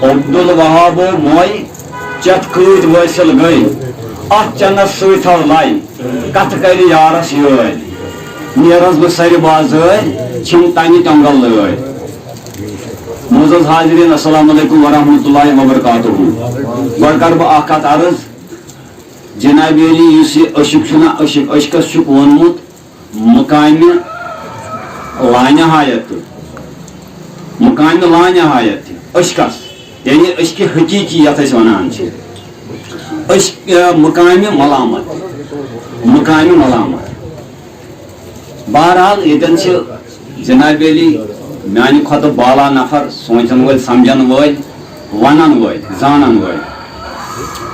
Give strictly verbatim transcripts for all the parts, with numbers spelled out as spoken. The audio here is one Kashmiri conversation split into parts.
عبدالوہابو موے، چتھ کۭتۍ وٲصِل گٔے، اتھ چنس سۭتۍ تھاو لے، کتھ کرِ یارس یٲرۍ۔ نیرس بہٕ سرِ بازٲرۍ، چھِم تمہِ تۄنگل لٲرۍ۔ معزز حاضرین، السلام علیکم ورحمۃ اللہ وبرکاتہ۔ گۄڈٕ کرٕ بہٕ اکھ کتھ عرض، جناب علی، یُس یہِ عشق چھُنہ، عشق، عشقس چھُکھ ووٚنمُت مقامِ لانہایت تہٕ، مقامِ لانہایت تہِ عشقس، یعنی عشقِ حقیقی یتھ أسۍ ونان چھِ، عشق، آ، مقامِ ملامت، مقامِ ملامت۔ بہرحال، ییٚتٮ۪ن چھِ جناب علی میانہِ کھۄتہٕ بالا نفر، سونچن وٲلۍ، سمجھن وٲلۍ، ونن وٲلۍ، زانن وٲلۍ۔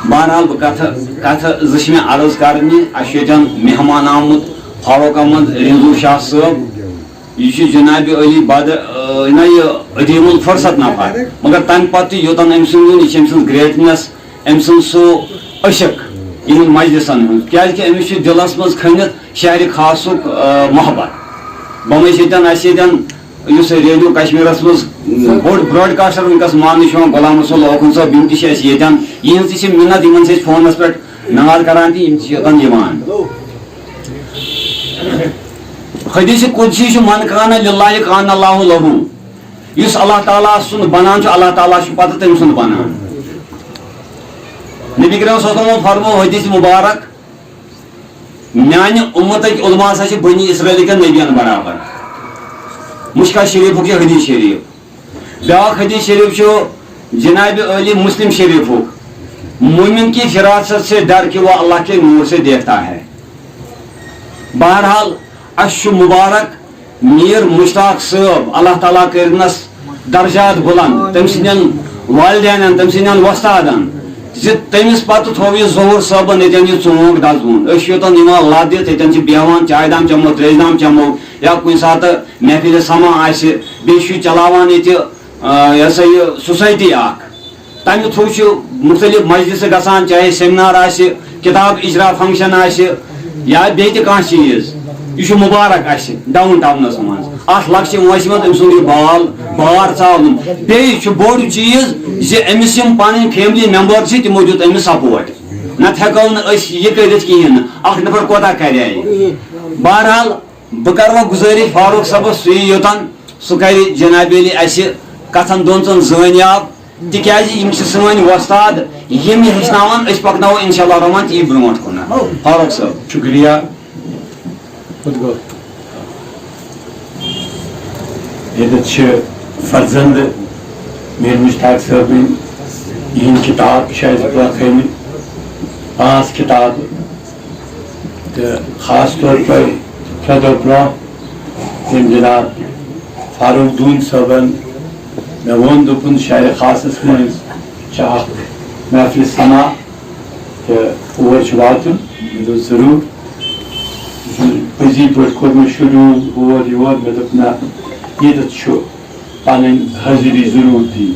بہرحال، بہٕ کتھٕ، کتھٕ زٕ چھِ مےٚ عرض کرنہِ۔ اسہِ چھُ ییٚتٮ۪ن مہمان آمُت، فاروق احمد رینزو شاہ صٲب۔ یہِ چھُ جناب علی بد، آ، نہ، یہِ عدیم الفرصت نفر، مگر تمہِ پتہٕ تہِ یوٚتن أمۍ سُنٛد یُن، یہِ چھِ أمۍ سٕنٛز greatness، أمۍ سُنٛد سُہ عشق یِمن مجلسن ہُنٛد، کیازِ کہِ أمِس چھُ دِلس منٛز کھٔنِتھ شہرِ خاصُک، آ، محبت۔ بہٕ وَنہٕ ییٚتٮ۪ن، اَسہِ ییٚتٮ۪ن یُس ریڈیو کشمیرس منٛز بوٚڑ broadcaster وٕنکیٚس ماننہٕ چھُ یِوان، غلام رسول اوکُن صٲب، یِم تہِ چھِ اَسہِ ییٚتٮ۪ن، یِہٕنٛز تہِ چھِ مِنت، یِمن چھِ أسۍ فونس پٮ۪ٹھ ناد کران تہٕ یِم تہِ چھِ یوٚتن یِوان۔ حدیث قدسی چھُ، "من کان للہ کان اللہ لہو"، یُس اللہ تعالیٰ سُنٛد بنان چھُ، اللہ تعالیٰ چھُ پتہٕ تٔمۍ سُنٛد بنان۔ نبی کریم صلی اللہ علیہ وسلم فرمو حدیث مبارک، "میانہِ امتٕکۍ علماء ہسا چھِ بنی اسرائیل کٮ۪ن نبین برابر"۔ مشکا شریفُک یہِ حدیث شریف۔ بیاکھ حدیث شریف چھُ جناب علی مسلم شریفُک، "مومن کی فراست سے ڈر کہ وہ اللہ کے نور سے دیکھتا ہے۔" بہرحال، اَسہِ چھُ مبارک میر مشتاق صٲب، اللہ تعالیٰ کٔرِنَس درجات بلند، تٔمۍ سٕنٛدٮ۪ن والدینن، تٔمۍ سٕنٛدٮ۪ن وۄستادن، زِ تٔمِس پتہٕ تھوو یہِ ظہور صٲبن ییٚتٮ۪ن یہِ ژونٛگ دزوُن۔ أسۍ چھِ یوٚتن یِوان لَتھ دِتھ، ییٚتٮ۪ن چھِ بیٚہوان، چایہِ دام چٮ۪مو، تریشہِ دام چٮ۪مو، یا کُنہِ ساتہٕ محفلِ سما آسہِ، بیٚیہِ چھُ یہِ چلاوان ییٚتہِ، آ، یہِ ہسا یہِ society اکھ۔ تَمہِ through چھُ مُختٔلِف مجلسہٕ گژھان، چاہے seminar آسہِ، کِتاب اجرا function آسہِ، یا بیٚیہِ تہِ کانٛہہ چیٖز۔ یہِ چھُ مُبارک اَسہِ down townس منٛز، اَتھ لۄکچہِ وٲنٛسہِ منٛز أمۍ سُنٛد یہِ بال بار ژاولُن۔ بیٚیہِ چھُ بوٚڑ چیٖز زِ أمِس یِم پنٕنۍ family member چھِ، تِمو دیُت أمِس support۔ نتہٕ ہٮ۪کو نہٕ أسۍ یہِ کٔرِتھ کِہیٖنۍ نہٕ، اکھ نفر کوتاہ کرِ ہا یہِ۔ بہرحال، بہٕ کرٕ وۄنۍ گُزٲرِش فاروق صٲبس، سُہ یی یوٚتن، سُہ کرِ جناب علی اسہِ کتھن دۄن ژۄن زٲنیاب، تِکیازِ یِم چھِ سٲنۍ وۄستاد، یِم یہِ ہیٚچھناون، أسۍ پکناوو انشاءاللہ الرحمن تہِ یہِ برونٛٹھ کُن۔ فاروق صٲب۔ شُکریہ۔ خۄد گوٚو۔ ییٚتٮ۪تھ چھِ فرزند میر مشتاق صٲبٕنۍ، یِہِنٛدۍ کِتاب چھِ اَسہِ برونٛہہ کَنہِ، پانٛژھ کِتابہٕ۔ تہٕ خاص طور پر ترٛےٚ دۄہ برونٛہہ ییٚمۍ جناب فاروق دوٗنۍ صٲبن مےٚ ووٚن، دوٚپُن، شہرِ خاصس منٛز چھِ اکھ محفلِ سما تہٕ اور چھُ واتُن۔ مےٚ دوٚپ، ضروٗر۔ پٔزی پٲٹھۍ کوٚر مےٚ schedule ہور یور، مےٚ دوٚپ، نہ، ییٚتٮ۪تھ چھُ پنٕنۍ حٲضری ضروٗر دِنۍ،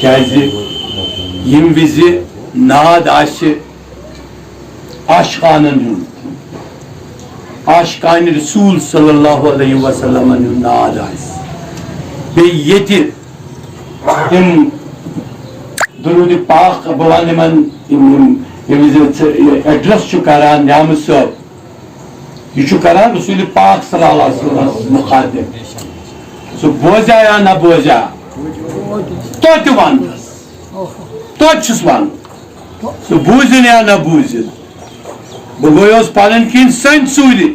کیازِ ییٚمہِ وِزِ ناد آسہِ عاشقانن ہُنٛد، عاشقانِ رسول صلی اللہ علیہ وسلمن ہُنٛد ناد آسہِ، بیٚیہِ ییٚتہِ تِم درود پاک، بہٕ وَنہٕ یِمن، یِم، یِم، ییٚمہِ وِزِ ژٕ یہِ address چھُ کران، نعمت صٲب، یہِ چھُ کران رسول پاک صلی اللہ علیہ وسلم مخاطب۔ سُہ بوزیا یا نہ بوزیا، توتہِ وَنہٕ، توتہِ چھُس وَنُن۔ سُہ بوٗزِن یا نہ بوٗزِن، بہٕ گوٚیوس پنٕنۍ کِنۍ سٔنۍ ژوٗرِ،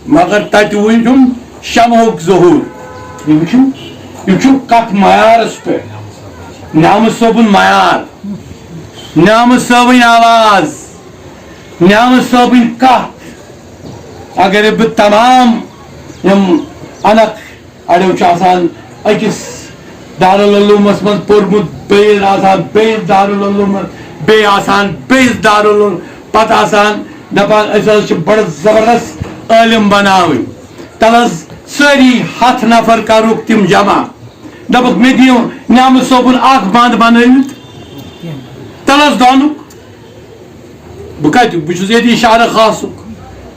مگر تَتہِ وُچھُم شمعُک ظہوٗر۔ یہِ وُچھُم، یہِ چھُ کتھ معیارس پٮ۪ٹھ۔ نعمت صٲبُن معیار، نعمت صٲبٕنۍ آواز، نعمت صٲبٕنۍ کتھ۔ اگر بہٕ تمام یِم انکھ، اڑیو چھُ آسان أکِس دارالعلومس منٛز پوٚرمُت، بیٚیِس آسان بیٚیِس دارالعلومس، بیٚیہِ آسان بیٚیِس دارالعلوم، پتہٕ آسان دپان، أسۍ حظ چھِ بڑٕ زبردست عٲلِم بناوٕنۍ۔ تَلہٕ حظ سٲری ہتھ نفر کرُکھ تِم جمع، دپُکھ، مےٚ دِیِو نعمت صٲبُن اکھ بند بنٲوِتھ۔ تَلہٕ حظ دونُک۔ بہٕ کتہِ؟ بہٕ چھُس ییٚتی شہرِ خاصُک۔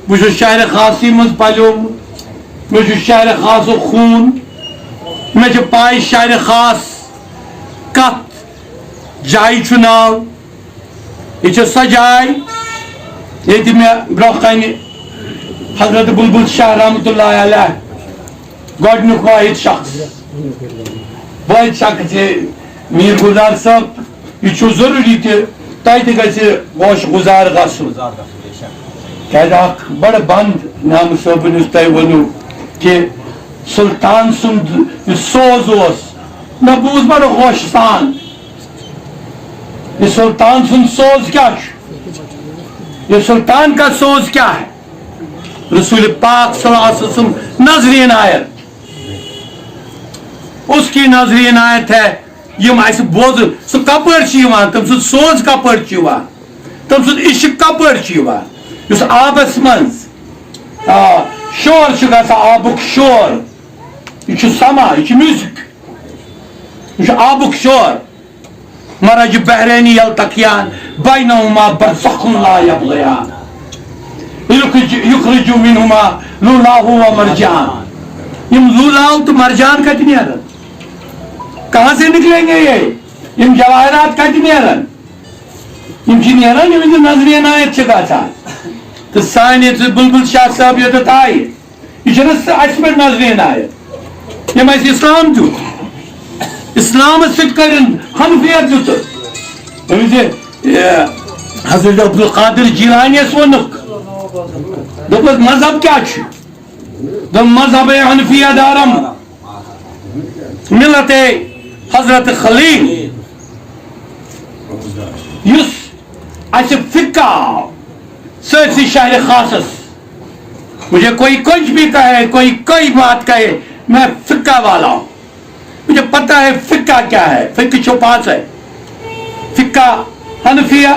بہٕ چھُس شہرِ خاصٕے منٛز پلیومُت۔ مےٚ چھُ شہرِ خاصُک خوٗن۔ مےٚ چھِ پاے شہرِ خاص کتھ جایہِ چھُ ناو۔ یہِ چھِ سۄ جاے ییٚتہِ مےٚ برونٛہہ کنہِ حضرت بلبل شاہ رحمتہ اللہ علیہ گۄڈنیُک واحد شخص، واحد شخص یہِ میر گلزار صٲب، یہِ چھُ ضروٗری تہِ تۄہہِ تہِ گژھِ گوش گُزار گژھُن۔ کیازِ اکھ بڑٕ بند نعمہٕ صٲبُن یُس تۄہہِ ؤنِو کہِ سلطان سُنٛد یُس سوز اوس، مےٚ بوٗز بڑٕ ہوشہِ سان۔ یہِ سلطان سُنٛد سوز کیٛاہ چھُ؟ یہِ سلطان کا سوز کیا ہے؟ رسول پاک صلی اللہ علیہ وسلم نظر عنایت، اس کی نظر عنایت ہے۔ یِم اَسہِ بوزُن، سُہ کَپٲرۍ چھُ یِوان، تٔمۍ سُنٛد سوز کَپٲرۍ چھُ یِوان، تٔمۍ سُنٛد عشق کَپٲرۍ چھُ یِوان، یُس آبَس منٛز، آ، شور چھُ گژھان، آبُک شور، یہِ چھُ سما، یہِ چھُ میوٗزِک، یہِ چھُ آبُک شور۔ مرج بحرین یلتقیان، بینہما برزخ لا یبغیان۔ یخرج، یخرج منہما لولاه و مرجان۔ یِم لولاو تہٕ مرجان کتہِ نیرن؟ کہاں سے نکلیں گے یہ؟ یِم جواہرات کتہِ نیرن؟ یِم چھِ نیران، یِم زِ نظرِ عنایت چھِ گژھان۔ تہٕ سانہِ یُتھ بلبل شاہ صٲب یوٚتَتھ آیہِ، یہِ چھُنہٕ سُہ اَسہِ پٮ۪ٹھ نظرِ عنایت۔ یِم اَسہِ اسلام دیُت، اسلامس سۭتۍ کٔرِن حنفیت دیُت۔ ییٚمہِ زِ، یہِ، حضرت عبدالقادر جیلانیَس ووٚنُکھ، دوٚپُکھ، مذہب کیٛاہ چھُ؟ دوٚپ، مذہب حنفیہ دارم ملت حضرت خلیل، یُس اَسہِ فقہ آو سٲرسٕے شہرِ خاصس۔ مجھے کوئی کچھ بھی کہے، کوئی کوئی بات کہے، میں فقہ والا ہوں۔ مجھے پتہ ہے فقہ کیا ہے، فقہ چھو پاس ہے۔ فقہ حنفیہ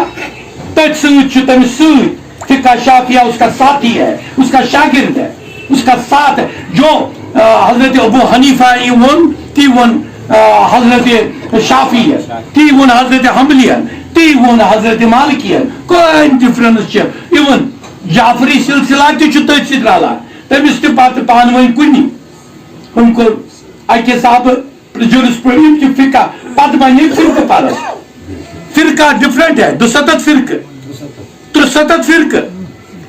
تٔتھۍ سۭتۍ چھُ تٔمِس سۭتۍ۔ فقہ شافعیہ اس کا ساتھی ہے، اس کا شاگرد ہے، اس کا ساتھ ہے۔ جو، آ، حضرت ابو حنیفہ یہِ ووٚن، تی ووٚن، آ، حضرت شافعی، تی ووٚن حضرت حنبلی، تی ووٚن حضرت مالکی۔ کٕہٕنۍ difference چھِ۔ Even جعفری سلسلہ تہِ چھُ تٔتھۍ سۭتۍ رلان۔ تٔمِس تہِ پتہٕ پانہٕ ؤنۍ کُنی۔ ہُم کوٚر اَکہِ حسابہٕ جورِسپروڈنس، یِم چھِ فقہ، پتہٕ بنے فرقہ پرست۔ فرقہ different ہے، دُستتھ فرقہ، ترُستتھ فرقہ۔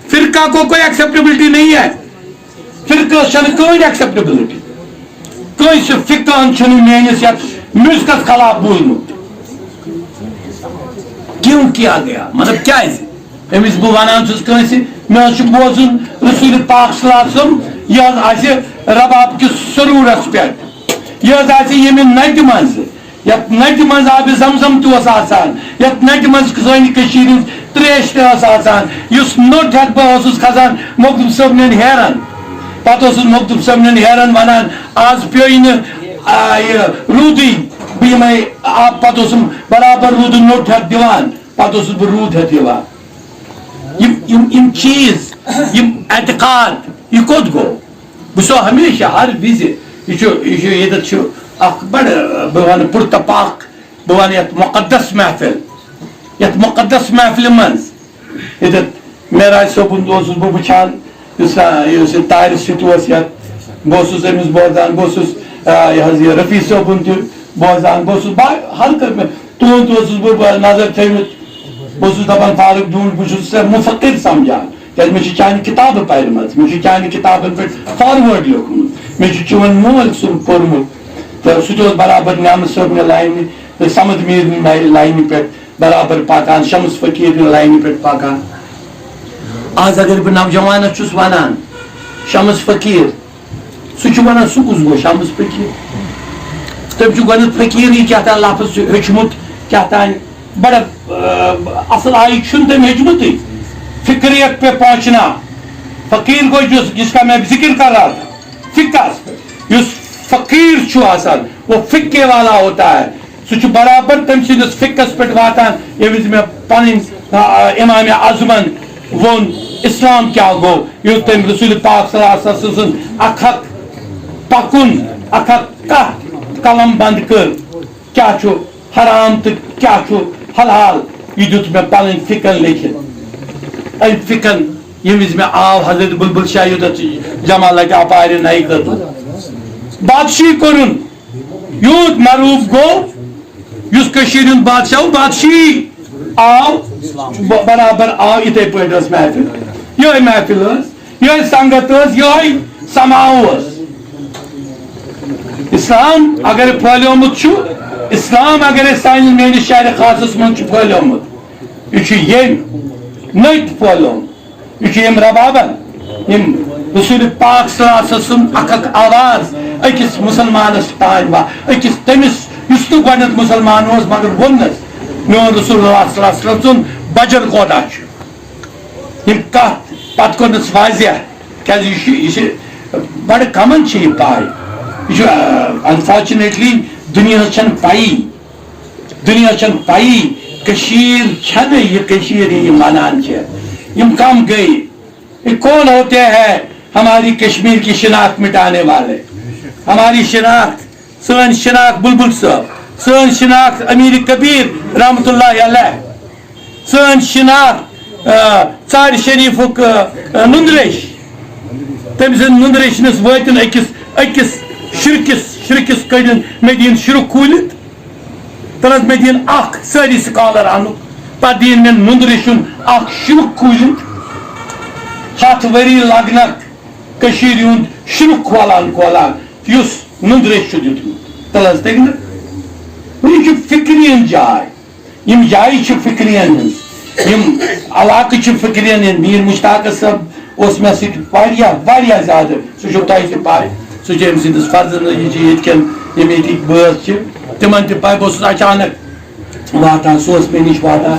فرقہ کو کوئی acceptability نہیں ہے۔ فرقہ چھنہٕ کٕہٕنۍ acceptability۔ کٲنٛسہِ فقہن چھُنہٕ میٲنِس یتھ میوٗزکس خلاف بوٗزمُت۔ کیوں کیا گیا؟ مطلب کیازِ؟ أمِس بہٕ ونان چھُس کٲنٛسہِ، مےٚ حظ چھُ بوزُن رسول پاک صلی اللہ علیہ وسلم، یہِ حظ آسہِ رباب کِس سروٗرس پٮ۪ٹھ۔ یہِ حظ آسہِ ییٚمہِ نَدِ منٛز، یَتھ نَدِ منٛز آبِ زمزم تہِ اوس آسان، یَتھ نَدِ منٛز سانہِ کٔشیٖرِ ہٕنٛز ترٛیش تہِ ٲس آسان، یُس نوٚٹ ہٮ۪تھ بہٕ اوسُس کھسان مخدوٗم صٲبنٮ۪ن ہیرَن۔ پَتہٕ اوسُس مخدوٗم صٲبنٮ۪ن ہیرَن وَنان، "آز پیوٚوُے نہٕ، آ، یہِ روٗدٕے، بہٕ یِمَے آب۔" پَتہٕ اوسُم برابر روٗدٕ نوٚٹ ہٮ۪تھ دِوان، پَتہٕ اوسُس بہٕ روٗد ہٮ۪تھ یِوان۔ یِم، یِم، یِم چیٖز، یِم اعتقاد، یہِ کوٚت گوٚو؟ بہٕ چھُسو ہمیشہ ہر وِزِ، یہِ چھُ، یہِ چھُ، ییٚتٮ۪تھ چھُ اکھ بڑٕ، بہٕ وَنہٕ پُرتپاک، بہٕ وَنہٕ یَتھ مُقدس محفِل، یَتھ مُقدس محفِلہِ منٛز ییٚتٮ۪تھ معراج صٲبُن اوسُس بہٕ وٕچھان، یُس، آ، یُس یہِ طارق سۭتۍ اوس یَتھ، بہٕ اوسُس أمِس بوزان، بہٕ اوسُس، آ، یہِ حظ یہِ رفیع صٲبُن تہِ بوزان، بہٕ اوسُس با-، ہر کانٛہہ مےٚ، تُہُنٛد تہِ اوسُس بہٕ، بہٕ نظر تھٲومٕژ، بہٕ اوسُس دَپان، فاروق ڈوٗنۍ، بہٕ چھُس ژےٚ مُفکِر سَمجھان۔ کیٛازِ مےٚ چھِ چانہِ کِتابہٕ پَرِمَژٕ، مےٚ چھُ چانہِ کِتابَن پٮ۪ٹھ forward لیوٗکھمُت، مےٚ چھُ چون مول سُنٛد پوٚرمُت۔ تہٕ سُہ تہِ اوس برابر نعمت صٲبنہِ لاینہِ تہٕ صمد میٖرنہِ لاینہِ پٮ۪ٹھ برابر پَکان، شمس فقیٖرنہِ لاینہِ پٮ۪ٹھ پَکان۔ آز اگر بہٕ نوجوانَس چھُس وَنان، شمس فقیٖر، سُہ چھُ وَنان، سُہ کُس گوٚو شمس فقیٖر؟ تٔمۍ چھُ گۄڈٕنیتھ فقیٖرٕے کیٛاہ تام لفظ چھُ ہیوٚچھمُت، کیٛاہ تام بڑٕ، آ، اصل آیہِ چھُنہٕ تٔمۍ ہیوٚچھمُتٕے۔ فکریت پہ پہنچنا، فقیر گوٚو جس، جس کا میں ذکر کر رہا تھا، فقہس پہ۔ یُس فقیر چھُ آسان، وہ فقے والا ہوتا ہے۔ سُہ چھُ برابر تٔمۍ سٕنٛدِس فقہس پٮ۪ٹھ واتان، ییٚمہِ وِزِ مےٚ پنٕنۍ، آ، امام اعظمن ووٚن، اسلام کیٛاہ گوٚو، یُس تٔمۍ رسول پاک صلی اللہ علیہ وسلم سٕنٛز اکھ اکھ پکُن، اکھ اکھ کتھ قلم بند کٔر، کیٛاہ چھُ حرام تہٕ کیٛاہ چھُ حلال، یہِ دیُت مےٚ پنٕنۍ فقہن لیکھِتھ۔ أمۍ فقہن، ییٚمہِ وِزِ مےٚ آو حضرت بلبل شاہ یوٚتتھ جمع لگہِ اپارِ نَیہِ خٲطرٕ، بادشی کوٚرُن۔ یوٗت معروٗف گوٚو، یُس کٔشیٖرِ ہُنٛد بادشاہ اوس، بادشاہی آو، ب-، برابر آو یِتھَے پٲٹھۍ ٲس محفِل۔ یِہوٚے محفِل ٲس، یِہوٚے سنگت ٲس، یِہوٚے سماع اوس۔ اسلام اگر پھٲلیومُت چھُ، اسلام اگر سانہِ میٲنِس شہرِ خاصس منٛز چھُ پھٲلیومُت، یہِ چھُ ییٚمۍ نٔٹۍ پھٲلیومُت۔ یہِ چھُ ییٚمۍ ربابن، ییٚمۍ رسول پاک صلی اللہ علیہ وسلم سُنٛد اکھ اکھ آواز أکِس مسلمانس تام وا-، أکِس تٔمِس یُس نہٕ گۄڈٕنیتھ مسلمان اوس مگر ووٚننس، میون رسول اللہ صلی اللہ علیہ وسلم سُنٛد بجر کوتاہ چھُ۔ یِم کتھ پتہٕ کوٚرنس واضح، کیازِ یہِ چھُ، یہِ چھُ بڑٕ کمن چھِ یہِ پاے۔ یہِ چھُ، آ، unfortunately دُنیاہس چھنہٕ پَیی۔ دُنیا چھَنہٕ پَیی کٔشیٖر چھَنہٕ یہِ کٔشیٖر یہِ وَنان چھِ۔ یِم کَم گٔے؟ یہ کون ہوتے ہیں ہماری کشمیر کی شناخت مٹانے والے؟ ہماری شناخت، سٲنۍ شناخت بلبل صٲب، سٲنۍ شناخت امیر کبیر رحمت اللہ علیہ، سٲنۍ شناخت، آ، ژارِ شریفُک، آ، نُندریش۔ تٔمۍ سٕنٛدِ نُندریشنس وٲتِن أکِس، أکِس شرکِس، شرکِس کٔڑِن مےٚ دِن شرُک کھوٗلِتھ۔ تَلہٕ حظ مےٚ دِن اکھ سٲری سکالر اَنُکھ، پتہٕ دِن مےٚ نُندریشُن اکھ شرُک کھوٗلِتھ۔ ہَتھ ؤری لگنک کٔشیٖرِ ہُنٛد شرُک کھولان کھولان، یُس نُندریش چھُ دیُتمُت۔ تَلہٕ حظ تٔمۍ نہٕ۔ یہِ چھُ فِکرِین جاے۔ یِم جایہِ چھِ فِکرِین ہٕنٛز، یِم علاقہٕ چھِ فِکرِین ہٕنٛدۍ۔ میٖر مُشتاق صٲب اوس مےٚ سۭتۍ واریاہ، واریاہ زیادٕ، سُہ چھُو تۄہہِ تہِ پَے، سُہ چھُ أمۍ سٕنٛدِس فرزَن، یہِ چھِ ییٚتہِ کٮ۪ن، یِم ییٚتِکۍ بٲژ چھِ، تِمَن تہِ پَے۔ بہٕ اوسُس اچانک واتان، سُہ اوس مےٚ نِش واتان۔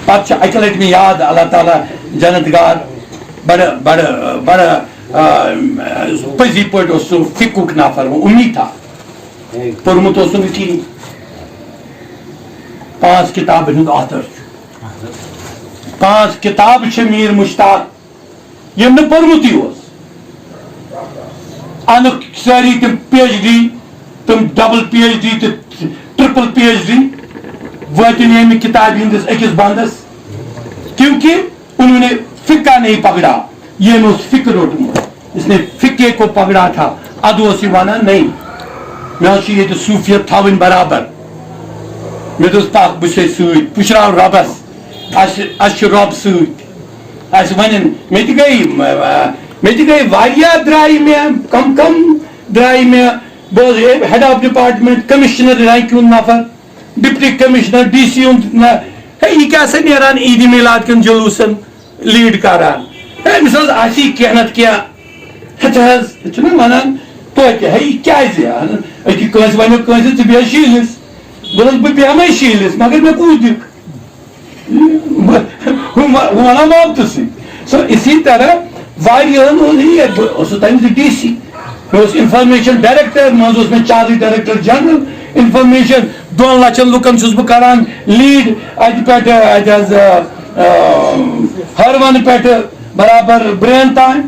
پَتہٕ چھُ اَکہِ لَٹہِ مےٚ یاد، اللہ تعالیٰ جنت گار، بَڑٕ، بَڑٕ، بَڑٕ، آ، پٔزی پٲٹھۍ اوس سُہ فِقُک نفر، وہ اُمیٖد تھا۔ پوٚرمُت اوسُم نہٕ کِہیٖنۍ۔ پانٛژھ کِتابَن ہُنٛد author چھُ۔ پانٛژھ کِتابہٕ چھِ میٖر مُشتاق، یِم نہٕ پوٚرمُتُے اوس۔ اَنُکھ سٲری تِم پی ایچ ڈی، تِم double پی ایچ ڈی تہٕ triple پی ایچ ڈی وٲتِن ییٚمہِ کِتابہِ ہِنٛدِس أکِس بندَس، کیونکہ انہوں نے فقہ نہیں پکڑا، ییٚمۍ اوس فقہ روٚٹمُت، اس نے فقہ کو پکڑا تھا، ادٕ اوس یہِ ونان نہیں، مےٚ حظ چھُ ییٚتہِ صوٗفیت تھاوٕنۍ برابر۔ مےٚ دوٚپُس پکھ بہٕ چھُسے سۭتۍ، پُشراو رۄبس، اسہِ، اسہِ چھُ رۄب سۭتۍ۔ اسہِ ونن، مےٚ تہِ گٔے، مےٚ تہِ گٔے واریاہ درٛایہِ مےٚ، کم کم درٛایہِ مےٚ، بہٕ اوسُس head of department، commissioner rank ہُنٛد نفر۔ ڈپٹی کمشنر، ڈی سی ہُنٛد نہ، ہے، یہِ کیٛاہ سا نیران عیدِ میلاد کٮ۪ن جلوٗسن لیڈ کران؟ ہے، أمِس حظ آسی کینٛہہ نتہٕ کینٛہہ، ہتہٕ حظ، یہِ چھُنہ ونان توتہِ، ہے، یہِ کیٛازِ؟ اہن، أتی کٲنٛسہِ ونیو کٲنٛسہِ، ژٕ بیٚہہ شیٖلِس، بہٕ حظ، بہٕ بیٚہمے شیٖلِس، مگر مےٚ کوٗت دِکھ؟ بہٕ، بہٕ ونہٕ ہا محبتہٕ سۭتۍ۔ So، اسی طرح واریاہن ہُنٛد یہِ، بہٕ اوسُس تَمہِ وِزِ ڈی سی، مےٚ اوس انفارمیشن ڈائریکٹر، منٛزٕ اوس مےٚ چارج ڈائریکٹر جنرل انفارمیشن۔ دۄن لچھن لُکن چھُس بہٕ کران لیڈ اتہِ پٮ۪ٹھ، اتہِ حظ، آ، آ، ہرونہٕ پٮ۪ٹھ برابر برین تام۔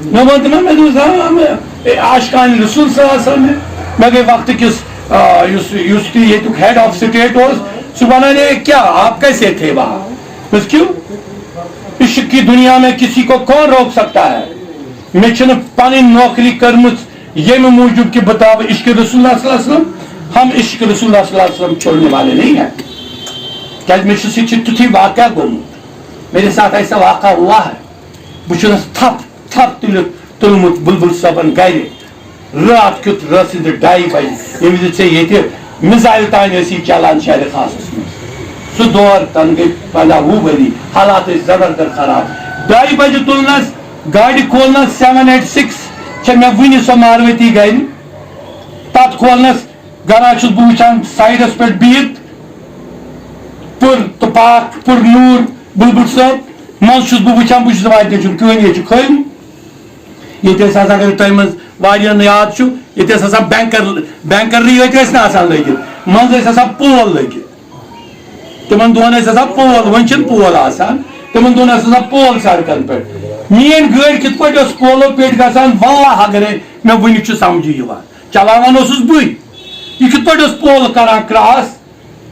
مےٚ ووٚن تِمن، مےٚ دوٚپُس، آ، مےٚ، اے، عاشقانِ رسول صلی اللہ علیہ وسلم، مےٚ گٔے وقتہٕ کِس، آ، یُس، یُس تہِ ییٚتیُک head of state اوس، سُہ وَنان، "اے، کیا آپ کیسے تھے وہاں؟" بس کیوں؟ عشق کی دنیا میں کسی کو کون روک سکتا ہے؟ مےٚ چھنہٕ پنٕنۍ نوکری کٔرمٕژ ییٚمہِ موٗجوٗب کہِ بہٕ ترٛاوٕ عشق رسول اللہ صلی اللہ علیہ وسلم۔ ہم عشق رسول اللہ صلی اللہ علیہ وسلم چھوڑنے والے نہیں ہیں۔ کیازِ مےٚ چھُ، سُہ چھُ تیُتھُے واقعہ گوٚمُت۔ میرے ساتھ ایسا واقعہ ہوا ہے۔ بہٕ چھُس تھپھ، تھپھ تُلِتھ تُلمُت بُلبُل صٲبن گرِ۔ راتھ کیُتھ رٲژ ہٕنٛدِ ڈایہِ بجہِ، ییٚمہِ وِزِ ژےٚ ییٚتہِ میزایل تانۍ ٲسی چلان شہرِ خاصس منٛز۔ سُہ دور تن گٔے پنٛداہ وُہ ؤری، حالات ٲسۍ زبردست خراب۔ ڈایہِ بجہِ تُلنس، گاڑِ کھولنس، seven eight six چھےٚ مےٚ وُنہِ سۄ ماروتی گرِ۔ تتھ کھولنس، گرا چھُس بہٕ وٕچھان سایڈس پٮ۪ٹھ بِہِتھ، پُر تہٕ پاک، پُر نوٗر بُلبُل صٲب۔ منٛز چھُس بہٕ وٕچھان، بہٕ چھُس دَپان، "اَتہِ چھُنہٕ کٕہٕنۍ، ییٚتہِ چھُ خٲلی۔" ییٚتہِ ٲسۍ آسان، اگر تۄہہِ منٛز واریاہن یاد چھُ، ییٚتہِ ٲسۍ آسان بینکر، بینکرنٕے یٲتۍ ٲسۍ نہٕ آسان لٲگِتھ، منٛزٕ ٲسۍ آسان پول لٲگِتھ۔ تِمن دۄہن ٲسۍ آسان پول، وۄنۍ چھِنہٕ پول آسان، تِمن دۄہن ٲسۍ آسان پول سڑکن پٮ۪ٹھ۔ میٲنۍ گٲڑۍ کِتھ پٲٹھۍ ٲس پولو پیٚٹھۍ گژھان، واللہ اگرے مےٚ وُنہِ چھُ سمجھِ یِوان، چلاوان اوسُس بٕے۔ یہِ کِتھ پٲٹھۍ اوس پول کران کراس؟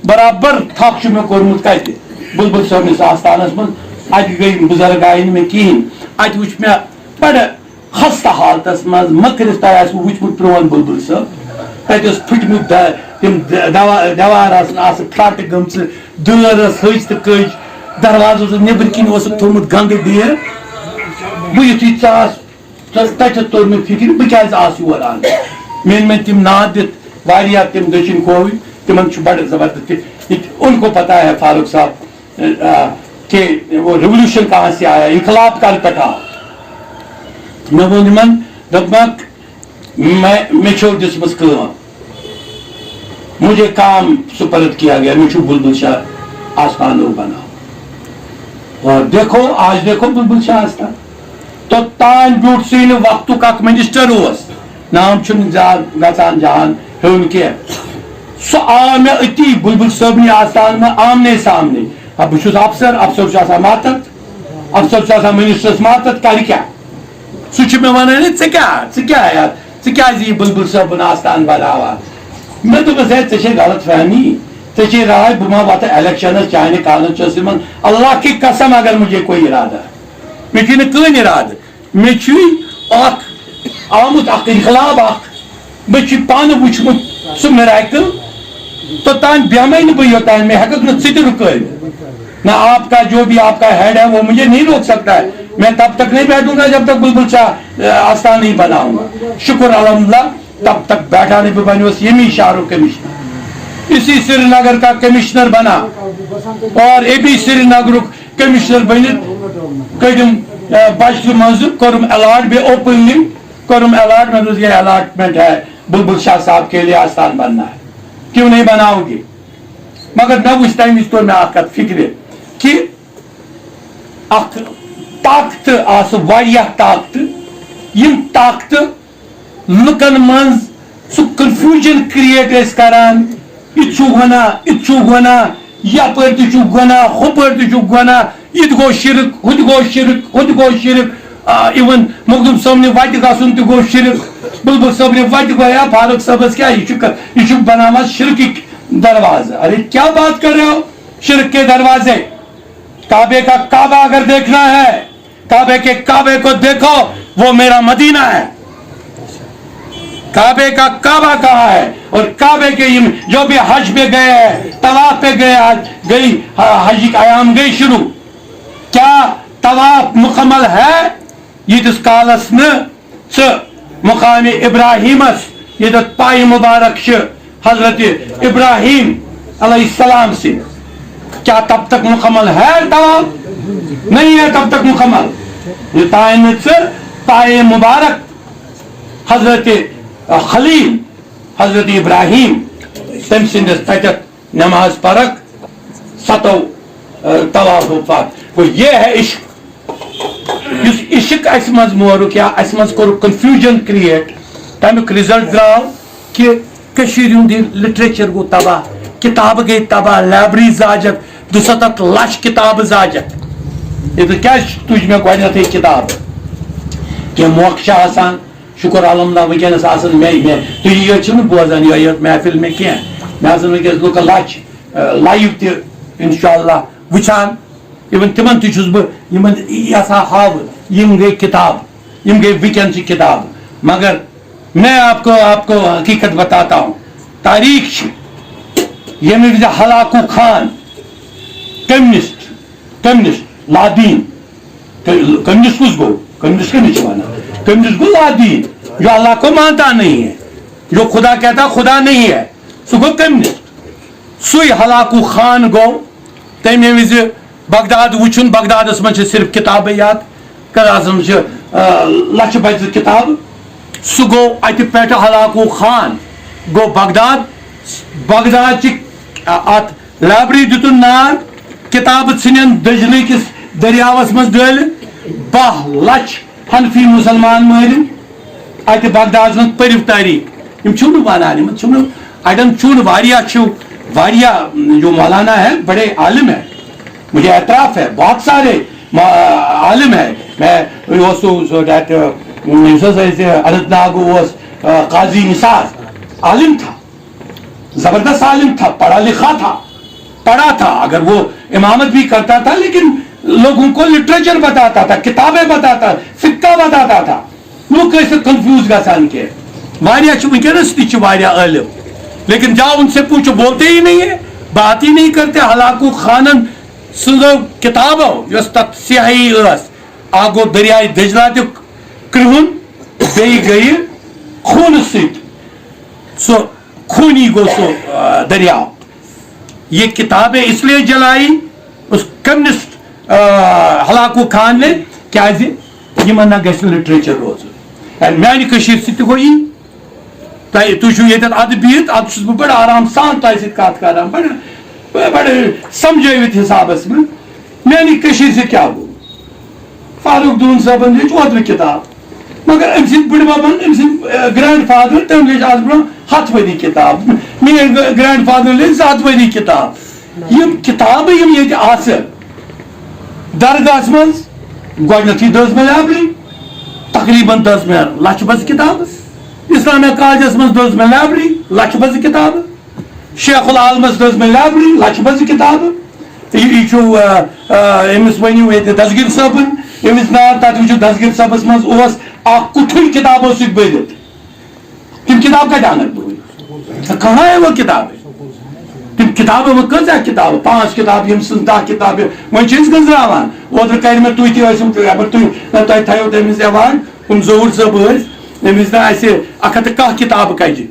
برابر تھپھ چھُ مےٚ کوٚرمُت کتہِ؟ بُلبُل صٲبنِس آستانس منٛز۔ اتہِ گٔے بُزرگ آیہِ نہٕ مےٚ کِہیٖنۍ۔ اتہِ وُچھ مےٚ بڑٕ خستہٕ حالتس منٛز، مہ کٔرِو تۄہہِ آسِوٕ وُچھمُت پرون بُلبُل صٲب۔ تَتہِ ٲس پھٕٹمٕتۍ د-، تِم د-، دوا-، دیوار آسن آسہٕ پھراٹہٕ گٔمژٕ، دٲر ٲس ۂج تہٕ کٔج، دروازٕ اوس نیٚبٕرۍ کِنۍ اوسُکھ تھوٚومُت گنٛدٕ ڈیر۔ بہٕ یُتھُے ژاس، تہٕ تَتہِ توٚر مےٚ فِکرِ، بہٕ کیٛازِ آس یور آمٕژ؟ مےٚ أنۍ مےٚ تِم ناد دِتھ واریاہ تِم دٔچھِنۍ کھووٕرۍ، تِمن چھُ بڑٕ زبردست۔ یہِ تہِ، ان کو پتہ ہے فاروق صاحب، آ، کہ وہ ریولوشن کہاں سے آیا، انقلاب کل پٮ۪ٹھ آو۔ مےٚ ووٚن یِمن، دوٚپمَکھ، مےٚ، مےٚ چھو دِژمٕژ کٲم، مجھے کام سپرد کیا گیا، مےٚ چھُ بلبل شاہ آستانو بناوُن۔ اور دیکھو، آج دیکھو بلبل شاہ آستان۔ توٚتام بیوٗٹھ سُے نہٕ وقتُک اکھ منسٹر اوس، نام چھُنہٕ زیادٕ گژھان جہان ہیوٚن کینٛہہ۔ سُہ آو مےٚ أتی بلبل صٲبنہِ آستان منٛز آمنے سامنے۔ ہا، بہٕ چھُس افسر، افسر چھُ آسان ماتحت، افسر چھُ آسان منسٹرس ماتحت، کرِ کیٛاہ؟ سُہ چھُ مےٚ وَنان، "ہے، ژٕ کیٛاہ، ژٕ کیٛاہ یَتھ، ژٕ کیٛازِ یہِ بُلبُل صٲبُن آستان بَناوان؟" مےٚ دوٚپمَس، "ہے، ژےٚ چھے غلط فہمی، ژےٚ چھے راے، بہٕ ما وَتھٕ الیکشنَس چانہِ کانسٹچوینسی منٛز، اللہ کی قسم اگر مجھے کوئی ارادہ ہے، مےٚ چھُے نہٕ کٕہٕنۍ ارادٕ، مےٚ چھُے اَکھ آمُت اَکھ انقلاب اَکھ۔" مےٚ چھُ پانہٕ وُچھمُت سُہ میراکل، توٚتام بیٚہمَے نہٕ بہٕ یوٚتام مےٚ ہٮ۪کَکھ نہٕ ژٕ تہِ رُکٲوِتھ۔ نہ آپ کا جو بھی آپ کا ہیڈ ہے وہ مجھے نہیں روک سکتا ہے، میں تب تک نہیں بیٹھوں گا جب تک بلبل شاہ، آ، آستان نہیں بناؤں گا۔ شکر الحمدللہ، تب تک بیٹھا نہیں، بہٕ بنیوس ییٚمی شہرُک کمشنر، اسی سرینگر کا کمشنر بنا اور اے بی سرینگرُک کمشنر بٔنِتھ کٔڑِم، آ، بجٹہٕ منٛزٕ کوٚرُم الاٹ بیٚیہِ اوپنلی۔ کوٚرُم الاٹ، مےٚ دوٚپُس، "یہ الاٹمنٹ ہے، بلبل شاہ صاحب کے لیے آستان بننا ہے، کیوں نہیں بناؤ گے؟" مگر مےٚ وٕچھ تَمہِ وِزِ توٚر مےٚ اَکھ کَتھ فِکرِ کہِ اَکھ طاقتہٕ آسہٕ، واریاہ طاقتہٕ، یِم طاقتہٕ لُکَن منٛز سُہ کنفیوجن کریٹ ٲسۍ کران، یہِ تہِ چھُ گۄناہ، یہِ تہِ چھُ گۄناہ، یپٲرۍ تہِ چھُ گۄناہ، ہُپٲرۍ تہِ چھُ گۄناہ، یہِ تہِ گوٚو شرک، ہُہ تہِ گوٚو شرک، ہُہ تہِ گوٚو شرک۔ آ، even مخدوم صٲبنہِ وتہِ گژھُن تہِ گوٚو شرک۔ بلبل صٲبنہِ وتہِ گوٚو، یا فاروق صٲبس کیٛاہ، یہِ چھُ ک-، یہِ چھُ بناوان شرکٕکۍ دروازٕ۔ ارے کیا بات کر رہے ہو؟ شرک کے دروازے۔ کعبے کا کعبہ اگر دیکھنا ہے، کعبے کے کعبے کو دیکھو، وہ میرا مدینہ ہے۔ کعبے کا کعبہ کہاں ہے؟ اور کعبے کے یہ جو بھی حج پہ گئے ہیں، طواف پہ گئے، حج گئی، حج کا ایام گئی شروع۔ کیا طواف مکمل ہے؟ ییٖتِس کالس نہٕ ژٕ مقام ابراہیمس، ییٚتٮ۪تھ پایہِ مبارک چھِ حضرت ابراہیم علیہ السلام سٕنٛدِ، کیا تب تک مکمل ہے طواف؟ نہیں ہے تب تک مکمل۔ یوٚتام نہٕ ژٕ پایہِ مبارک حضرت خلیل، حضرت ابراہیم، تٔمۍ سٕنٛدِس تتٮ۪تھ نماز پرکھ ستو، آ، طوافو پتہٕ۔ گوٚو، یہ ہے عشق۔ یُس عشق اسہِ منٛز مورُکھ یا اسہِ منٛز کوٚرُکھ کنفیوجن کریٹ، تمیُک رزلٹ درٛاو کہِ کٔشیٖرِ ہُنٛد یہِ لٹریچر گوٚو تباہ، کتابہٕ گٔے تباہ، لائبریری زاجکھ، دُسَتتھ لچھ کتابہٕ زاجکھ۔ ییٚتہِ کیٛازِ تُج مےٚ گۄڈنیتھٕے کتاب؟ کینٛہہ موقعہٕ چھِ آسان، شکر الحمدللہ، وٕنکیٚنس آسن مےٚ، مےٚ، تُہۍ یٲتۍ چھِو نہٕ بوزان یہِ یٲژ محفل مےٚ کینٛہہ۔ مےٚ آسن وٕنکیٚنس لُکن لچھ، آ، لایو تہِ انشاءاللہ وٕچھان۔ Even تِمن تہِ چھُس بہٕ یِمن یژھان ہاوُن، یِم گٔے کِتاب، یِم گٔے وٕنکیٚن چہِ کِتاب۔ مگر میں آپ کو، آپ کو حقیقت بتاتا ہوں، تاریخ چھِ، ییٚمہِ وِزِ ہلاکو خان، کمیونسٹ، کمیونسٹ لادین، کمیونسٹ کُس گوٚو؟ کمیونسٹ کٔمِس چھِ وَنان؟ کمیونسٹ گوٚو لادین، جو اللہ کو مانتا نہیں ہے، جو خدا کہتا خدا نہیں ہے، سُہ گوٚو کمیونسٹ۔ سُے ہلاکو خان گوٚو تَمہِ وِزِ بغداد وٕچھُن، بغدادس منٛز چھِ صرف کِتابٕے یاد، کلاسس منٛز چھِ، آ، لچھِ بجہِ کِتابہٕ۔ سُہ گوٚو اَتہِ پٮ۪ٹھٕ ہلاکو خان گوٚو بغداد۔ بغداد چہِ، آ، اَتھ لائبریری دیُتُن نار، کِتابہٕ ژھٕنٮ۪ن دٔجلہٕ کِس دٔریاوس منٛز ڈٲلِتھ، باہ لچھ حنفی مُسلمان مٲرِن۔ اَتہِ بغدادس منٛز پٔرِو تٲریٖخ۔ یِم چھِو نہٕ وَنان، یِمن چھِو نہٕ، اَڑٮ۪ن چھُو نہٕ، واریاہ چھِو، واریاہ جو مولانا ہے، بڑے عالم ہے، مجھے اعتراف ہے، بہت سارے ما-، عالم ہے۔ میں اوسُس، سُہ دیٹ، یُس ہسا یہِ اننت ناگ اوس، آ، قاضی نثار عالم تھا۔ زبردست عالم تھا، پڑھا لکھا تھا، پڑھا تھا۔ اگر وہ امامت بھی کرتا تھا، لیکن لوگوں کو لٹریچر بتاتا تھا، کتابیں بتاتا، فقہ بتاتا تھا۔ لوگ کیسے کنفیوز گژھان کہ واریاہ چھِ وٕنکیٚنَس تہِ چھِ واریاہ عٲلِم، لیکن جا ان سے پوچھو، بولتے ہی نہیں ہے، بات ہی نہیں کرتے۔ ہلاکو خانن سٕنٛزو کِتابو یۄس تَتھ سیاہی ٲس، اَکھ گوٚو دٔریاے دجلہ تہِ کرٛہُن، بیٚیہِ گٔیہِ خوٗنہٕ سۭتۍ سُہ خوٗنی گوٚو سُہ، آ، دٔریاو۔ یہ کتابیں اس لیے جلائی اس کمیونسٹ، آ، ہلاکو خان نے، کیازِ یمن نہ گژھِ لٹریچر روزُن۔ And میانہِ کٔشیٖرِ سۭتۍ تہِ گوٚو یی۔ تۄہہِ، تُہۍ چھِو ییٚتٮ۪تھ اَدٕ بِہِتھ، اَدٕ چھُس بہٕ بڑٕ آرام سان تۄہہِ سۭتۍ کتھ کران، بڑٕ، بڑٕ سمجھٲوِتھ حسابس منٛز۔ میانہِ کٔشیٖرِ سۭتۍ کیٛاہ گوٚو؟ فاروق دون صٲبن لیچھ اوترٕ کتاب، مگر أمۍ سٕنٛدۍ بٕڈببن، أمۍ سٕنٛدۍ، آ، گرینڈ فادر، تٔمۍ لیچھ از برونٛہہ ہتھ ؤری کتاب۔ میٲنۍ گ-، گرینڈ فادر لیچھ زٕ ہتھ ؤری کتاب۔ یِم کتابہٕ یِم ییٚتہِ آسہٕ درگاہس منٛز، گۄڈٕنیتھٕے دٔز مےٚ لایبرری، تقریباً دٔز مےٚ لچھ بٔژ کتابہٕ۔ اسلامیا کالجس منٛز دٔز مےٚ لایبرری، لچھ بٔژ کتابہٕ۔ شیخ العالمس دٔز مےٚ لایبرری، لچھ بٔژ کتابہٕ۔ یہِ، یہِ چھُ، آ، آ، أمِس ؤنِو ییٚتہِ دستگیر صٲبن، أمِس نار، تتہِ وٕچھِو دستگیر صٲبس منٛز اوس اکھ کُٹھٕے کتابو سۭتۍ بٔرِتھ۔ تِم کتاب کتہِ انکھ بہٕ وۄنۍ؟ کہاں ہے وہ کتابیں؟ تِم کتابہٕ وۄنۍ کۭژاہ کتابہٕ؟ پانٛژھ کتابہٕ، یِم سٕنٛز دَہ کتابہٕ، وۄنۍ چھِ أسۍ گٔنزراوان۔ اوترٕ کرِ مےٚ تُہۍ تہِ ٲسِو، اگر تُہۍ، تۄہہِ تھایو تٔمِس ایوارڈ، یِم ظہوٗر صٲب ٲسۍ، أمِس دِژ اَسہِ اکھ ہتھ تہٕ کاہ کتابہٕ کجہِ۔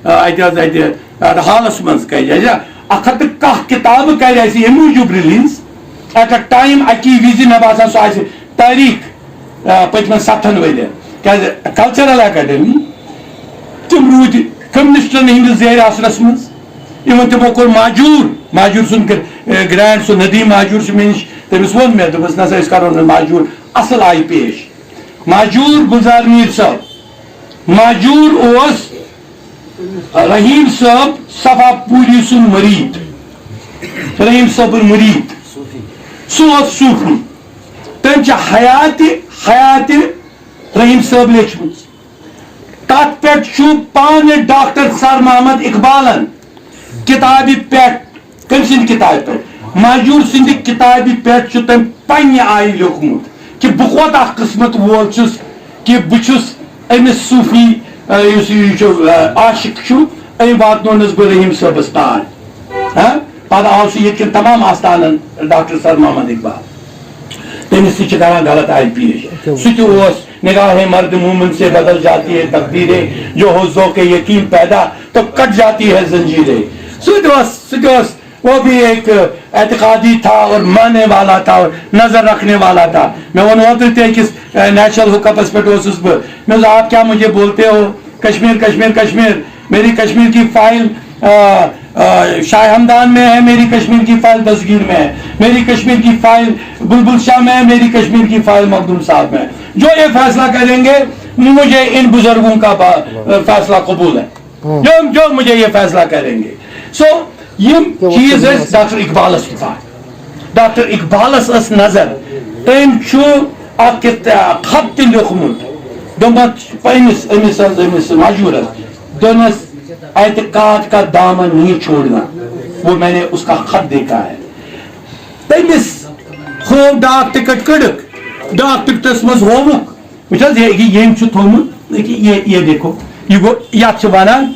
آ، اتہِ حظ، اتہِ، آ، ہالس منٛز کرِ اَسہِ اکھ ہتھ تہٕ کاہ کتابہٕ کرِ اَسہِ ییٚمہِ موٗجوٗب release at a time، اکی وِزِ، مےٚ باسان سُہ آسہِ تٲریٖخ، آ، پٔتمٮ۪ن ستتھن ؤرین۔ کیازِ کلچرل اکیڈمی، تِم روٗدۍ کمیونسٹن ہٕنٛدِس زیر اثرس منٛز، یِمن تِمو کوٚر ماجوٗر، ماجوٗر سُنٛد گ-، آ، گرینڈ سُہ ندیم ماجوٗر چھُ مےٚ نِش، تٔمِس ووٚن مےٚ، دوٚپمَس، "نسا، أسۍ کرو نہٕ ماجوٗر اصل آیہِ پیش۔" ماجوٗر گُلزار میٖر صٲب، ماجوٗر اوس رحیم صٲب صفا پوٗری سُنٛد مُریٖد، رحیم صٲبُن مُریٖد، سُہ اوس صوٗفی۔ تٔمۍ چھِ حیاتِ، حیاتِ رحیم صٲب لیچھمٕژ۔ تَتھ پٮ۪ٹھ چھُ پانہٕ ڈاکٹر سر محمد اقبالن کِتابہِ پٮ۪ٹھ، کٔمۍ سٕنٛدِ کِتابہِ پٮ۪ٹھ؟ ماجوٗر سٕنٛدِ کِتابہِ پٮ۪ٹھ چھُ تٔمۍ پننہِ آیہِ لیوٗکھمُت کہِ بہٕ کوتاہ قٕسمت وول چھُس کہِ بہٕ چھُس أمِس صوٗفی، آ، یُس یہِ چھُ، آ، عاشق چھُ، أمۍ واتنوونَس بہٕ رحیٖم صٲبَس تام۔ ہاں؟ پَتہٕ آو سُہ ییٚتہِ کٮ۪ن تمام آستانَن، ڈاکٹر سر محمد اقبال۔ تٔمِس تہِ چھِ کران غلط آیہِ پیش۔ سُہ تہِ اوس، "نگاہ مرد مومن سے بدل جاتی ہے تقدیریں، جو ہو ذوق یتیم پیدا تو کٹ جاتی ہے زنجیریں۔" سُہ تہِ اوس، سُہ تہِ اوس، وہ بھی ایک اعتقادی تھا اور ماننے والا تھا اور نظر رکھنے والا تھا۔ مےٚ ووٚن اوترٕ تہِ أکِس، اے، نیشنل ہُک اپس پٮ۪ٹھ اوسُس بہٕ۔ مےٚ دوٚپ، "آپ کیا مجھے بولتے ہو؟ کشمیر، کشمیر، کشمیر۔" میری کشمیر کی فائل، آ، آ، شاہ ہمدان میں ہے، میری کشمیر کی فائل دستگیر میں ہے، میری کشمیر کی فائل بلبل شاہ میں ہے، میری کشمیر کی فائل مخدوم صاحب میں ہے۔ جو یہ فیصلہ کریں گے، مجھے ان بزرگوں کا با-، فیصلہ قبول ہے۔ جو، جو مجھے یہ فیصلہ کریں گے۔ سو، یِم چیٖز ٲسۍ ڈاکٹر اقبالس کِتاب۔ ڈاکٹر اقبالس ٲس نظر، تٔمۍ چھُ اکھ کِت-، خط تہِ لیوٗکھمُت، دوٚپمُت، پننِس أمِس حظ، أمِس ماجوٗرس، دوٚپنس، "اعتقاد کا دامن نہیں چھوڑنا، وہ میں نے اس کا خط دیکھا ہے۔" تٔمِس ہوو ڈاک ٹکٹ کٔڑٕکھ، ڈاک ٹکٹس منٛز ہووُکھ، وٕچھ حظ، یہِ، یہِ، ییٚمۍ چھُ تھوٚومُت، یہِ، یہِ، یہِ دیکھو، یہِ گوٚو، یتھ چھِ ونان،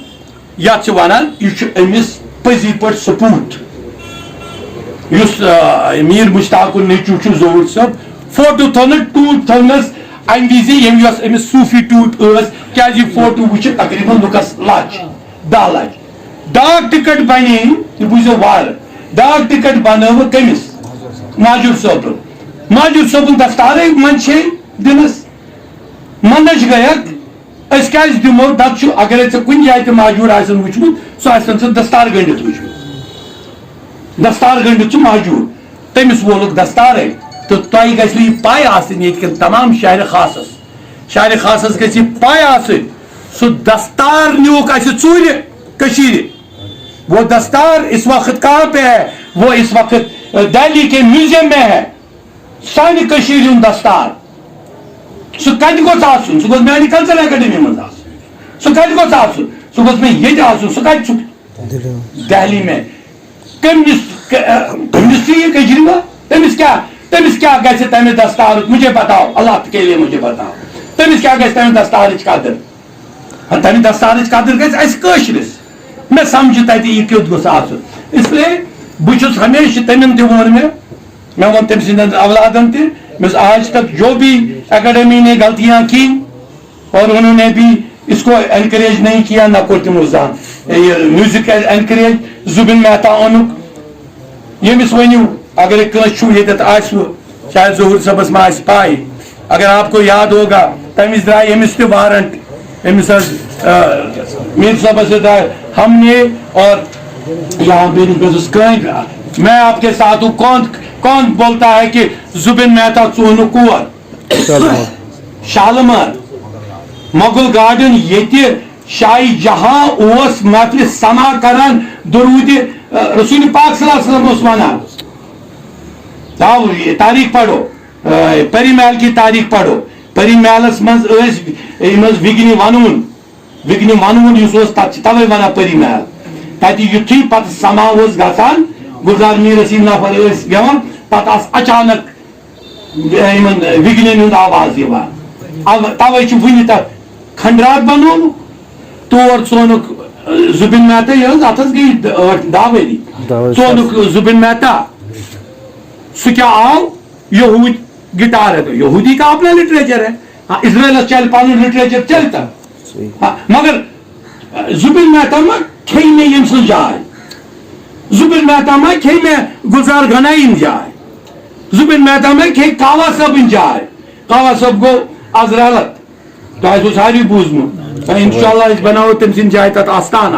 یتھ چھِ ونان، یہِ چھُ أمِس پٔزی پٲٹھۍ سپوٗت۔ یُس، آ، میٖر مشتاقُن نیٚچوٗ چھُ ظہوٗر صٲب، فوٹو تھوٚونَس، ٹوٗپۍ تھٲونَس اَمہِ وِزِ، ییٚمہِ یۄس أمِس صوٗفی ٹوٗپۍ ٲس، کیٛازِ یہِ فوٹو وٕچھِ تقریٖباً لُکَس لَچھ، دَہ لَچھ۔ ڈاک ٹِکٹ بَنے، یہِ بوٗزِو وارٕ، ڈاک ٹِکٹ بَنٲوٕ کٔمِس؟ ماجوٗر صٲبُن۔ ماجوٗر صٲبُن دستارٕے منٛز چھے دِنَس۔ منٛدَچھ گٔیَکھ، أسۍ کیٛازِ دِمو؟ دَپ چھُ، اگرے ژےٚ کُنہِ جایہِ تہِ ماجوٗر آسن وٕچھمُت، سُہ آسن ژےٚ دستار گٔنٛڈِتھ وٕچھمُت۔ دستار گٔنٛڈِتھ چھُ ماجوٗر۔ تٔمِس وولُکھ دستارے۔ تہٕ تۄہہِ گژھِوٕ یہِ پَے آسٕنۍ ییٚتہِ کٮ۪ن تمام شہرِ خاصس۔ شہرِ خاصس گژھِ یہِ پَے آسٕنۍ، سُہ دستار نیوٗکھ اَسہِ ژوٗرِ کٔشیٖرِ۔ وہ دستار اس وقت کہاں پہ ہے؟ وہ اس وقت، اے، دہلی کے میوزیم میں ہے۔ سانہِ کٔشیٖرِ ہُنٛد دستار۔ سُہ کتہِ گوٚژھ آسُن؟ سُہ گوٚژھ میانہِ کلچرل اکیڈمی منٛز آسُن۔ سُہ کتہِ گوٚژھ آسُن؟ سُہ گوٚژھ مےٚ ییٚتہِ آسُن۔ سُہ کتہِ چھُ؟ دہلی میں۔ کٔمِس، ک-، کٔمِس چھُ یہِ کٔشیٖرِ منٛز؟ تٔمِس کیٛاہ، تٔمِس کیٛاہ گژھِ تمہِ دستارُک؟ مجھے بتاؤ، اللہ کے لیے مجھے بتاؤ۔ تٔمِس کیٛاہ گژھِ تمہِ دستارٕچ قدر؟ تَمہِ دستارٕچ قدٕر گژھِ اَسہِ کٲشرِس۔ مےٚ سمجھِ تَتہِ یہِ کیُتھ گوٚژھ آسُن۔ اس لیے بہٕ چھُس ہمیشہِ تٔمِن تہِ ووٚن مےٚ، مےٚ ووٚن تٔمۍ سٕنٛدٮ۪ن اولادن تہِ، مےٚ آج تک جو بھی اکیڈمی نے غلطیاں کی اور انہوں نے بھی اس کو انکریج نہیں کیا، نہ کوٚر تِمو زانٛہہ یہِ میوٗزک انکریج۔ زُبِن مہتا اوٚنُکھ، ییٚمِس ؤنِو، اگرے کٲنٛسہِ چھُ ییٚتٮ۪تھ آسہِ، شاید ظہوٗر صٲبس ما آسہِ پاے، اگر آپ کو یاد ہوگا، تمہِ وِزِ درٛاے أمِس تہِ وارنٹ، أمِس حظ، آ، میٖر صٲبس تہِ درٛاے، ہم نے اور یہاں میٲنِس بٲژَس کٲنۍ، میں آپ کے ساتھ ہوں، کون کون بولتا ہے کہ زُبِن مہتا ژوٚن نہٕ کور؟ شالمار۔ شالمار، مغل گارڈن، ییٚتہِ شاہی جہاں اوس محفلہِ سما کران، درود، آ، رسول پاک صلی اللہ علیہ وسلم اوس ونان۔ تاو یہ تاریخ پڑھو، آ، پری محل کی تاریخ پڑھو۔ پری محلس منٛز ٲسۍ یِم ٲسۍ وِگنہِ ونوُن، وِگنہِ ونوُن یُس اوس، تتھ چھِ توے ونان پری محل۔ تتہِ یُتھُے پتہٕ سما اوس گژھان، گُلزار میٖرس یِم نفر ٲسۍ گٮ۪وان، پتہٕ آسہٕ اچانک یِمن وِگنٮ۪ن ہُنٛد آواز یِوان۔ او-، توے چھُ وُنہِ تتھ کھنڈرات بنوومُت۔ تور ژونُکھ، آ، زُبِن مہتا، یہِ حظ، اتھ حظ گٔے د-، ٲٹھ، دَہ ؤری۔ دَہ ؤری۔ ژونُکھ زُبِن مہتا۔ سُہ کیٛاہ آو؟ یہوٗدۍ گٹار ہے تو یہوٗدی کا اپنا لٹریچر ہے۔ ہاں، اسرائیلس چلہِ پنُن لٹریچر، چلہِ تن۔ صحیح۔ ہاں، مگر، آ، زُبِن مہتا ما کھیٚیہِ مےٚ ییٚمۍ سٕنٛز جاے؟ زُبِن مہتا ما کھیٚیہِ مےٚ گُلزار غنایی یِن جاے؟ زُبِن مہتا ما کھیٚیہِ کاوا صٲبٕنۍ جاے؟ کاوا صٲب گوٚو از رحلت۔ تۄہہِ آسِوٕ ساروٕے بوٗزمُت۔ تہٕ انشاءاللہ أسۍ بناوو تٔمۍ سٕنٛدِ جایہِ تَتھ آستانہ۔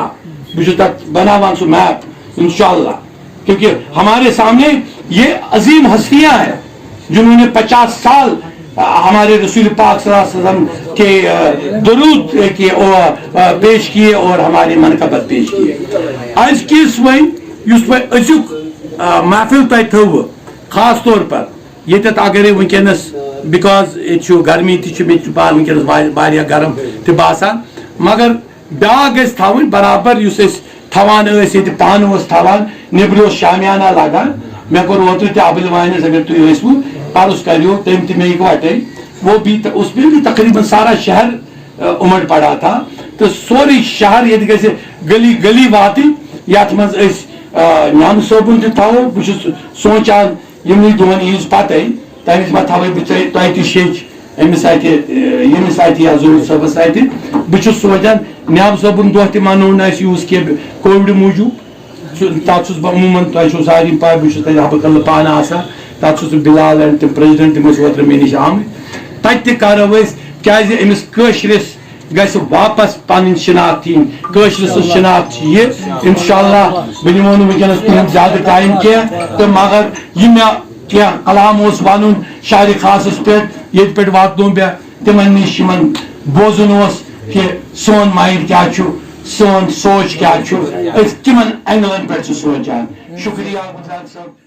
بہٕ چھُس تَتھ بناوان سُہ میپ، انشاءاللہ۔ کیونکہ ہمارے سامنے یہ عظیم ہستیاں ہیں، جنہوں نے پچاس سال، آ، ہمارے رسول پاک صلی اللہ علیہ وسلم کے، آ، درود کے، آ، پیش کیے اور ہماری منقبت پیش کیے۔ از کس وۄنۍ یُس وۄنۍ أزیُک، آ، محفل تۄہہِ تھٲوٕ، خاص طور پر ییٚتٮ۪تھ اگرے وٕنکیٚنس، because ییٚتہِ چھُ گرمی تہِ چھُ، مےٚ تہِ چھُ پانہٕ وٕنکیٚنس وا-، واریاہ گرم تہِ باسان، مگر بیٛاکھ گژھِ تھاوٕنۍ برابر، یُس أسۍ تھاوان ٲسۍ ییٚتہِ، پانہٕ اوس تھاوان، نیٚبرٕ اوس شامیانہ لاگان۔ مےٚ کوٚر اوترٕ تہِ ابٕلۍ وانِس، اگر تُہۍ ٲسوٕ، عرض کریو تٔمۍ تہِ مےٚ یِکوَٹے۔ وہ بھی ت-، اس میں بھی تقریباً سارا شہر، آ، اُمَڑ پڑا تھا۔ تہٕ سورُے شہر ییٚتہِ گژھِ گلی گلی واتٕنۍ، یَتھ منٛز أسۍ، آ، نیامہٕ صٲبُن تہِ تھاوو۔ بہٕ چھُس سونٛچان، یِمنٕے دۄہَن ییٖژ پَتَے، تَمہِ وِزِ ما تھاوَے بہٕ ژےٚ، تۄہہِ تہِ شیٚچھ أمِس اَتھِ، ییٚمِس اَتھِ یا ظہوٗر صٲبَس اَتھِ۔ بہٕ چھُس سونٛچان، نیب صٲبُن دۄہ تہِ مَنوو نہٕ اَسہِ یوٗز کینٛہہ کووِڈ موٗجوٗب۔ سُہ، تَتھ چھُس بہٕ عموٗماً، تۄہہِ چھُو سارنٕے پَے، بہٕ چھُس تَتہِ حبہٕ کدلہٕ پانہٕ آسان۔ تَتھ چھُس بہٕ بِلال and تِم پرٛٮ۪زِڈَنٛٹ، تِم ٲسۍ اوترٕ مےٚ نِش آمٕتۍ۔ تَتہِ تہِ کَرو أسۍ، کیٛازِ أمِس کٲشرِس گژھِ واپس پنٕنۍ شناخت یِنۍ، کٲشرِ سٕنٛز شناخت چھِ یہِ۔ انشاءاللہ، بہٕ نِمو نہٕ وٕنکیٚنس تُہُنٛد زیادٕ ٹایم کینٛہہ، تہٕ مگر یہِ مےٚ کینٛہہ کلام اوس ونُن شاعرِ خاصس پٮ۪ٹھ، ییٚتہِ پٮ۪ٹھ واتنو مےٚ تِمن نِش، یِمن بوزُن اوس کہِ سون مایِنڈ کیٛاہ چھُ، سون سونچ کیٛاہ چھُ، أسۍ کِمن اینگلن پٮ۪ٹھ چھِ سونچان۔ شُکریہ گُلزار صٲب۔